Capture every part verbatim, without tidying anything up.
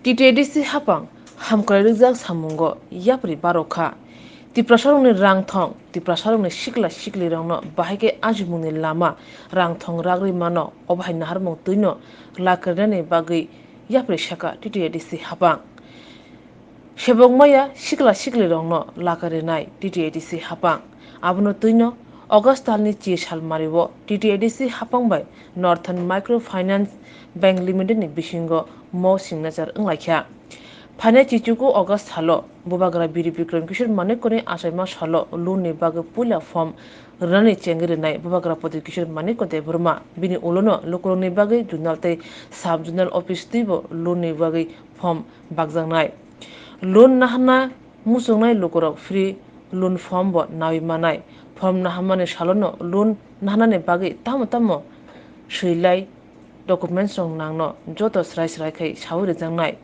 T T A D C hapang hamkrai rwjak samungo yapri barokha. Tiprasarokni rangthong, Tiprasarokni sikla siklirokno bahai khe ajimungni lama rangthong ragri mano, obo hai naharmung twino lakarnani bagwi yapri sakha T T A D C hapang. Sebok maya sikla siklirokno lakarinai T T A D C hapang. Abono twino August talni chi salmario T T A D C hapang bai Northern Microfinance Bank Limited ni bisingo mo signature wnglaikha. Phainai chichugo August salo Bubagra Biri Bikram Kishore Manikko ni achaima salo loan ni bagwi puila form rwnani chengwi rwnai Bubagra Pradyot Kishore Manikko Debbarma. Bini ulono lukurokni bagwi zonal tei sub zonal office twibo loan ni bagwi form bakjaknai. Loan nahana muchungnai lukurok free loan form bo nawi manai. Form nahamani salono loan nahanani bagwi tamo tamo swilai documents rok nangno joto srai srai khai sawi rwjaknai.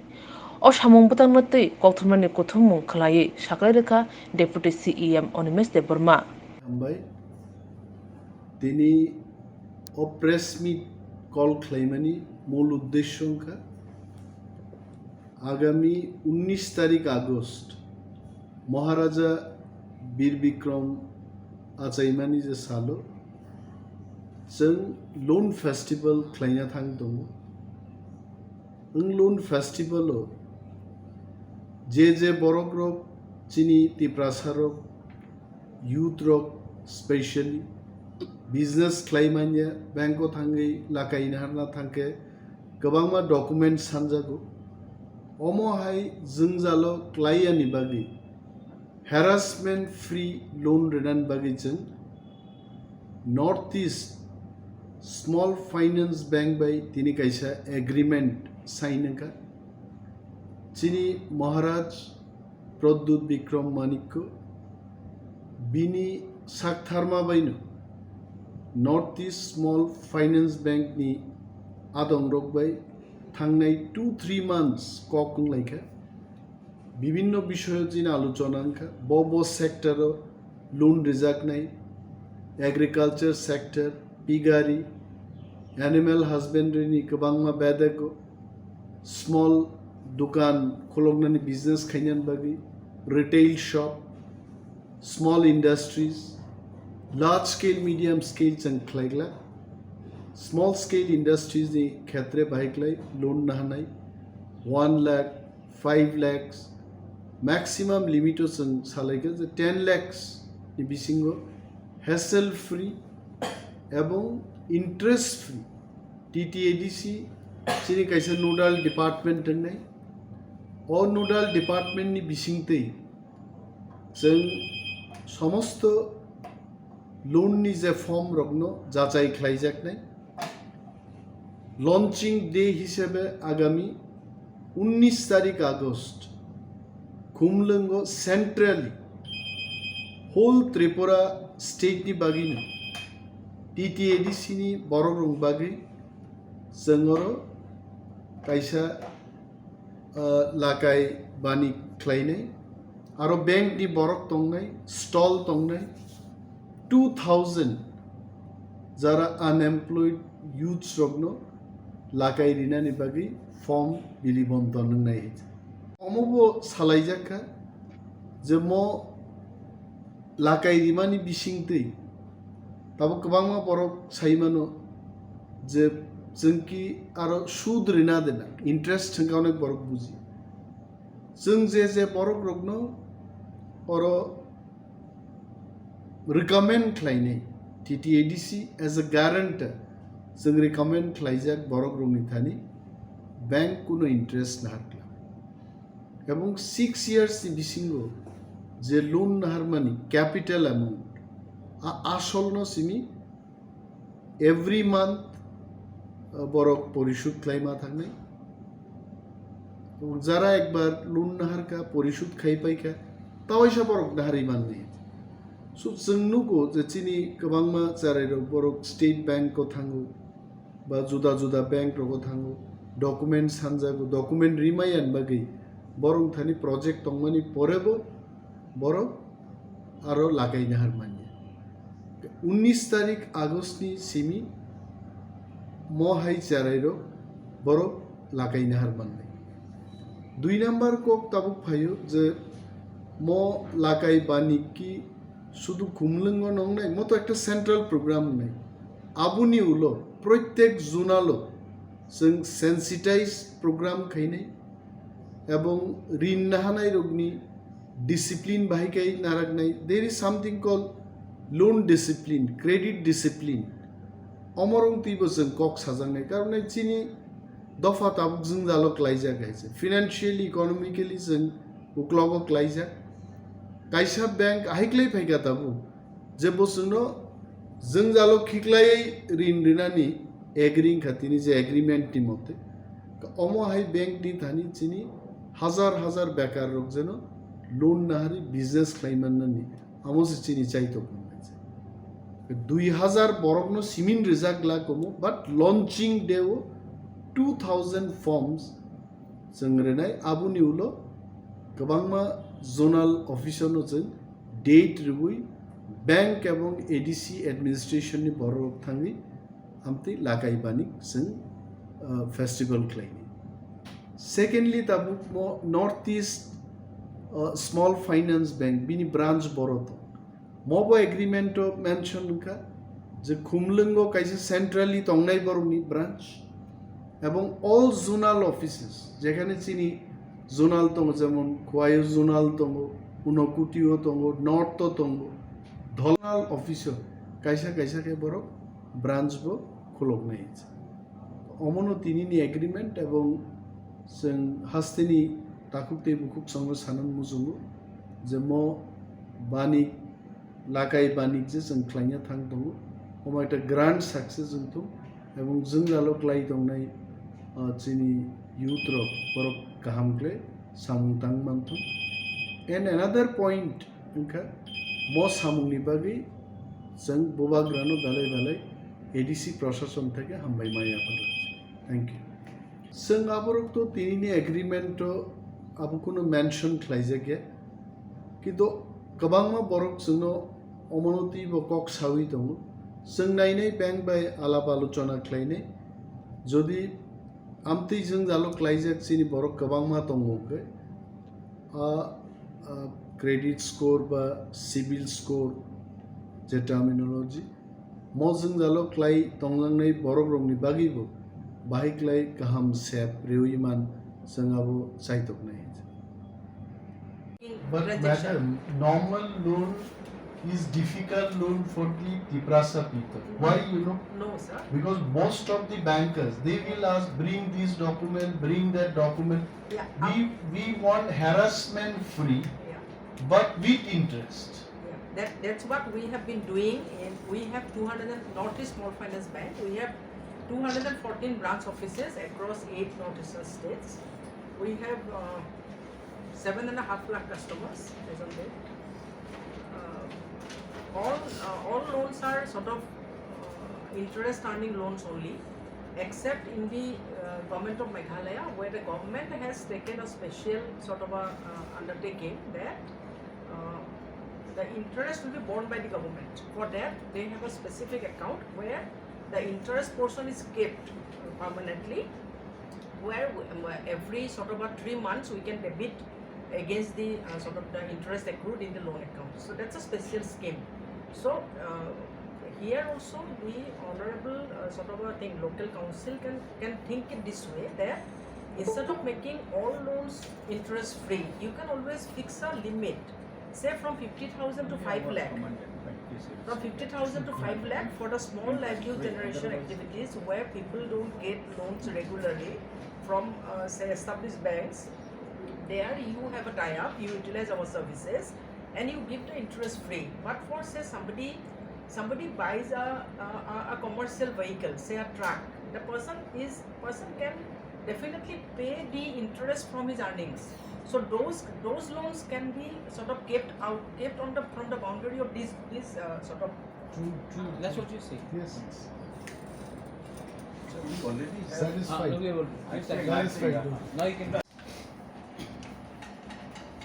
O samung bwtangno tei kokthumnani kuthumung khwlaiwi saklai rwkha Deputy C E M Animesh Debbarma. Hambai. Tini o press meet call khlaimani mul uddesho wngkha, agami unnish tarik August Maharaja Bir Bikram achaimani je salo chwng Loan Festival khlaina thang tongo. Wng Loan Festival o je je borok rok chini Tiprasa rok, youth rok specially business khlai manya, bank o thangwi lakai naharna thangkhe kwbangma document sanjago. Omo hai jwngjalo klai yani bagwi harassment free loan rwnani bagwi chwng North East Small Finance Bank bai tini kaisa agreement sign wngkha. Chini Maharaj Pradyut Bikram Manikko bini saktharma baino North East Small Finance Bank ni adongrok bai thangnai two three months kok wnglaikha. Bibinno bishoyo chini alochona wngkha. Bo bo sector o loan rijaknai, agriculture sector, piggery, animal husbandry ni kwbangma bedego, small dukan khuloknani business khainani bagwi, retail shop, small industries, large scale, medium scale chwng khlaiglak. Small scale industries ni khetre bahai khlai loan nahanai one lakh, five lakhs, maximum limit o chwng salaikha je ten lakhs ni bisingo hassle free ebong interest free. T T A D C chini kaisa nodal department wngnai. O nodal department ni bisingtwi chwng somosto loan ni je form rokno jachai khlaijaknai. Launching day hisabe agami unnish tarik August Khumlwngo centrally whole Tripura state ni bagwino T T A D C ni borok rok bagwi chwng oro kaisa ah, lakai bani khlainai. Aro bank ni borok tongnai, stall tongnai, two thousand jara unemployed youths rokno lakai rinani bagwi form bili bonton wngnai. Omo bo salaijak kha je mo lakai rimani bisingtwi tabuk kwbangma borok sai mano je chwngki aro sud rina de na, interest hwnkhe onek borok buji. Chwng je je borok rokno oro recommend khlainai, T T A D C as a guarantor chwng recommend khlaijak borok rokni thani bank kuno interest nahar kla. Ebong six years ni bisingo je loan naharmani capital amount, a asol no simi every month, uh, borok porishud khlaima thangnai. Ebong jara ekbar loan naharkha, porishud khai paikha, tawaisa borok naharwi mannai. So, chwng nugo je chini kwbangma cherairok borok State Bank o thango, ba juda juda bank rogo thango, document sanjago, document rimaiyan bagwi borok thani project tongmani porebo borok aro lakai nahar manya. Unnish tarik August ni simi mo hai cherairok borok lakai nahar mannai. Dui number kok tabuk phaio je mo Lakai Banik ki sudu Khumlwngo nongnai, mo to ekta central program wngnai. Aboni ulo proitek zonal o chwng sensitize program khainai ebong rin nahanai rokni discipline bahai khai naraknai. There is something called loan discipline, credit discipline. Omorong twibo chwng kok sajaknai, karon chini dopha tabuk jwngjalo klaijak hai se. Financially, economically chwng uklogo klaijak. Kaisa bank ahaiklai phaikha tabuk, je bo chwngno jwngjalo khiklaiwi rin rinani agree wngkha tini je agreement ni mote. Omo hai bank ni thani chini hazar hazar bekar rok jeno loan nahari business khlai mannani amo se chini chaitok nai. Dui hazar borokno simin rijak glak omo, but launching day o two thousand forms chwng rinai, aboni ulo kwbangma zonal officer no chwng date rwui bank ebong A D C administration ni borok thangwi amtwi Lakai Banik chwng, uh, festival khlaini. Secondly, tabuk mo North East, uh, Small Finance Bank bini branch boro tong. Mobo agreement o mention wngkha je Khumlwngo kaisa centrally tongnai borokni branch ebong all zonal offices, jekhane chini zonal tongo, jemon Khowai o zonal tongo, Unakoti o tongo, North o tongo, zonal office o kaisa kaisa khe borok branch bo khuloknai. Omono tinini agreement ebong chwng hasteni takhuk tei bukhuk songo sanani muchungo je mo Banik Lakai Banik je chwng khlaina thang tongo, omo ekta grand success wngthung ebong jwngjalo klai tongnai, ah, chini youth rok borok kaham khe samung tang manthung. And another point wngkha, mo samungni bagwi chwng bubagrano belai belai A D C prosason theke hambai ma yapharlak. Thank you. Chwng aborok to tinini agreement o abo kuno mention khlaijak ya. Kintu kwbangma borok chwngno omono twibo kok sawi tongo. Chwng nainai bank bai alap alochona khlainai. Jodi amtwi jwngjalo klaijak chini borok kwbangma tongo hwnkhe, a, a, credit score ba CIBIL score je terminology, mo jwngjalo klai tongjaknai borokrokni bagwibo bahai klai kaham sep rwui man chwng abo chaitoknai. But transaction. Madam, normal loan is difficult loan for the Tiprasa people. No. Why, you know? No, sir. Because most of the bankers, they will ask, "Bring this document, bring that document." Yeah. We, we want harassment free, yeah, but with interest. Yeah. That, that's what we have been doing. And we have two hundred and, Northeast Small Finance Bank, we have two hundred and fourteen branch offices across eight northeastern states. We have, uh, seven and a half lakh customers as on date. Uh, all, uh, all loans are sort of, uh, interest earning loans only, except in the, uh, government of Meghalaya, where the government has taken a special sort of a, uh, undertaking that, uh, the interest will be borne by the government. For that, they have a specific account where the interest portion is kept permanently, where we, um, every sort of a three months we can debit against the, uh, sort of the interest accrued in the loan account. So that's a special scheme. So, uh, here also the honorable, uh, sort of a thing, local council can, can think it this way, that instead of making all loans interest free, you can always fix a limit, say from fifty thousand to five lakh. From fifty thousand to five lakh for the small livelihood generation activities where people don't get loans regularly from, uh, say, established banks. There you have a tie-up, you utilize our services, and you give the interest free. But for, say, somebody, somebody buys a, a, a commercial vehicle, say a truck, the person is, person can definitely pay the interest from his earnings. So those, those loans can be sort of kept out, kept on the, from the boundary of this, this, uh, sort of. True, true. That's what you say. Yes. So we already have. Satisfied. Ah, no, we have already. Satisfied. Now you can.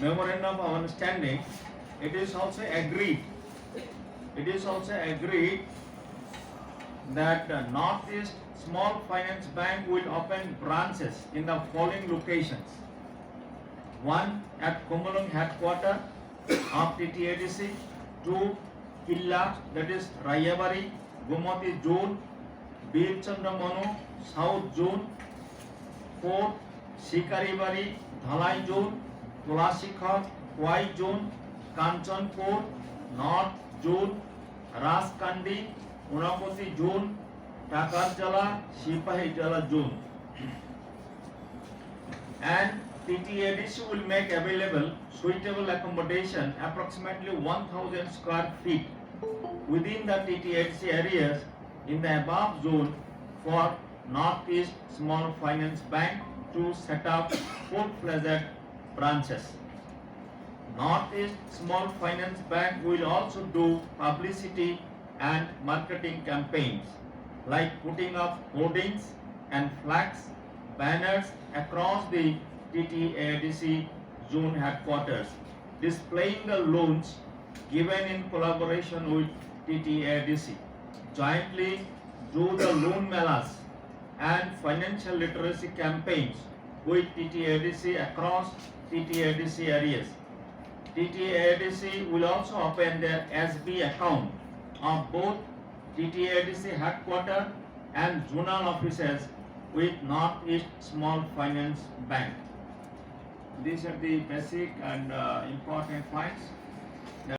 Memorandum of Understanding, it is also agreed, it is also agreed that the Northeast Small Finance Bank will open branches in the following locations. One at Khumulwng headquarter of T T A D C, two Killa, that is Rayabari, Gomati Zone, Bir Chandra Manu, South Zone, four Sikaribari, Dhalai Zone, Tulasikhar, Khowai Zone, Kanchanpur, North Zone, Rajkandi, Unakoti Zone, Takarjala, Sipahijala Zone. And T T A D C will make available suitable accommodation, approximately one thousand square feet, within the T T A D C areas in the above zone for Northeast Small Finance Bank to set up full-fledged branches. Northeast Small Finance Bank will also do publicity and marketing campaigns like putting up hoardings and flags, banners across the T T A D C zone headquarters, displaying the loans given in collaboration with T T A D C. Jointly do the loan melas and financial literacy campaigns with T T A D C across T T A D C areas. T T A D C will also open their S B account of both T T A D C headquarter and zonal offices with Northeast Small Finance Bank. These are the basic and uh, important points.